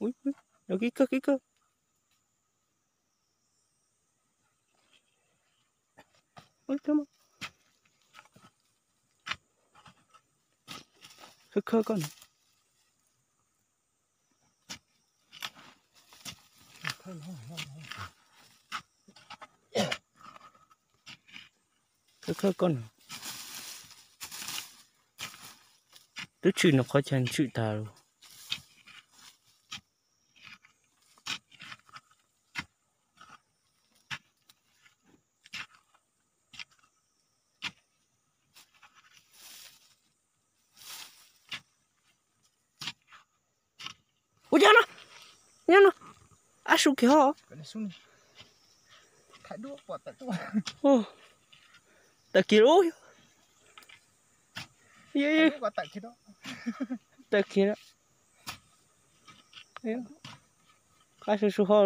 Kib kawg, kib kawg. Khawb khawb koj no. Khawb khawb koj no. Twb tshwm nws qhov chaw tshwm tas lawm. Ua cas no, nyob no, ab su kiag ho. Tawm kiag lauj. Tawm kiag. Qab su su ho.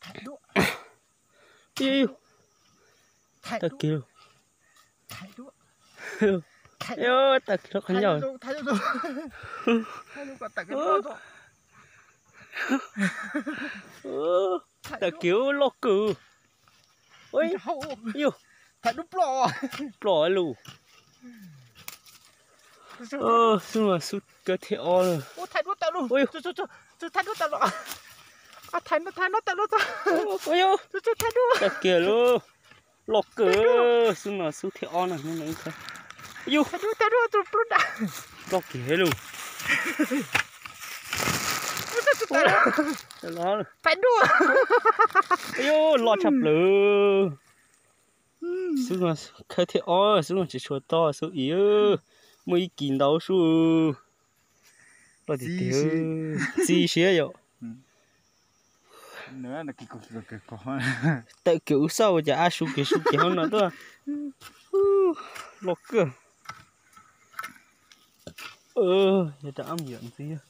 Tawm kiag lauj. Tawm kiag lauj qhov ncauj. Tawm kiag loj kawg. Yus, plom lus. Xub no xub kawg thiab ob lawm. Tawm kiag lauj. Loj kawg. Xub no xub thiab ob no. Yus, ploj kiag lauj. Yus, loj tshaj plaws. Xub no khawb thiab ob, xub no tsis tshua toj, xub ib, muaj ib kis ntau sub. Loj tiag tiag, txi siab yom. Tawm kiag ub xauj ua cas ab su kiag su kiag hauv no tuaj. Loj kawg. Yog rau ab mus yom ntxiv.